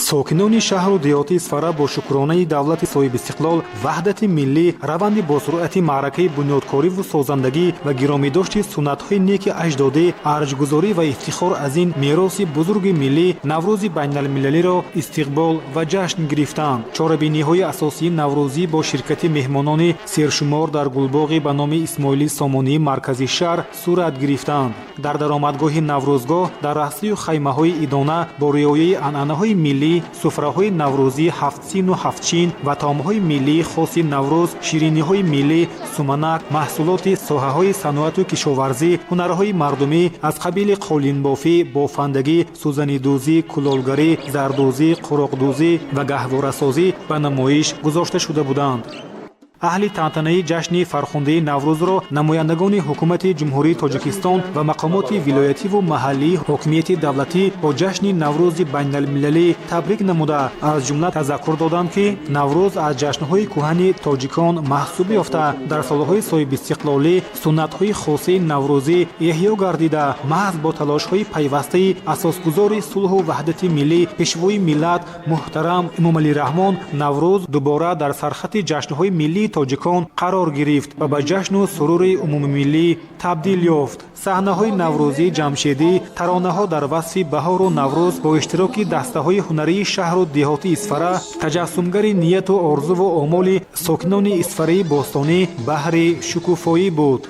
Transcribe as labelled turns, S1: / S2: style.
S1: Сокинони шаҳру деҳоти Исфара бо шукронаи давлати соҳибистиқлол, ваҳдати миллӣ, раванди босуръати маъракаи бунёдкориву созандагӣ ва гиромидошти суннатҳои неки аҷдодӣ, арҷгузорӣ ва ифтихор аз ин мероси бузурги миллӣ Наврӯзи байналмилалиро истиқбол ва ҷашн гирифтанд. Чорабиниҳои асосии наврӯзӣ бо ширкати меҳмонони сершумор дар гулбоғи ба номи Исмоили Сомонии маркази шаҳр сурат гирифтанд. Дар даромадгоҳи Наврӯзгоҳ, дар раҳсию хаймаҳои идона бо риояи анъанаҳои миллӣ, суфраҳои наврӯзӣ ҳафтсину ҳафтчин ва таомҳои миллии хоси Наврӯз, шириниҳои миллӣ, суманак, маҳсулоти соҳаҳои саноату кишоварзӣ, ҳунарҳои мардумӣ аз қабили қолинбофӣ, бофандагӣ, сӯзанидӯзӣ, кулолгарӣ, зардӯзӣ, қуроқдӯзӣ ва гаҳворасозӣ ба намоиш гузошта шуда буданд. Аҳли тантанаи ҷашни фархундаи Наврӯзро намояндагони ҳукумати Ҷумҳурии Тоҷикистон ва мақомоти вилоятиву маҳаллии ҳокимияти давлатӣ бо ҷашни Наврӯзи байналмилалӣ табрик намуда, аз ҷумла тазаккур доданд, ки Наврӯз аз ҷашнҳои кӯҳани тоҷикон маҳсуб ёфта, дар солҳои соҳибистиқлолӣ суннатҳои хосаи наврӯзӣ эҳё гардида, маҳз бо талошҳои пайвастаи асосгузори сулҳу ваҳдати миллӣ, Пешвои миллат муҳтарам Эмомалӣ Раҳмон Наврӯз дубора дар сархати ҷашнҳои миллии тоҷикон қарор гирифт ва ба ҷашну сурури умумимиллӣ табдил ёфт. Саҳнаҳои наврӯзии ҷамшедӣ, таронаҳо дар васфи баҳору Наврӯз бо иштироки дастаҳои ҳунарии шаҳру деҳоти Исфара таҷассумгари нияту орзуву омоли сокинони Исфараи бостонӣ баҳри шукуфоӣ буд.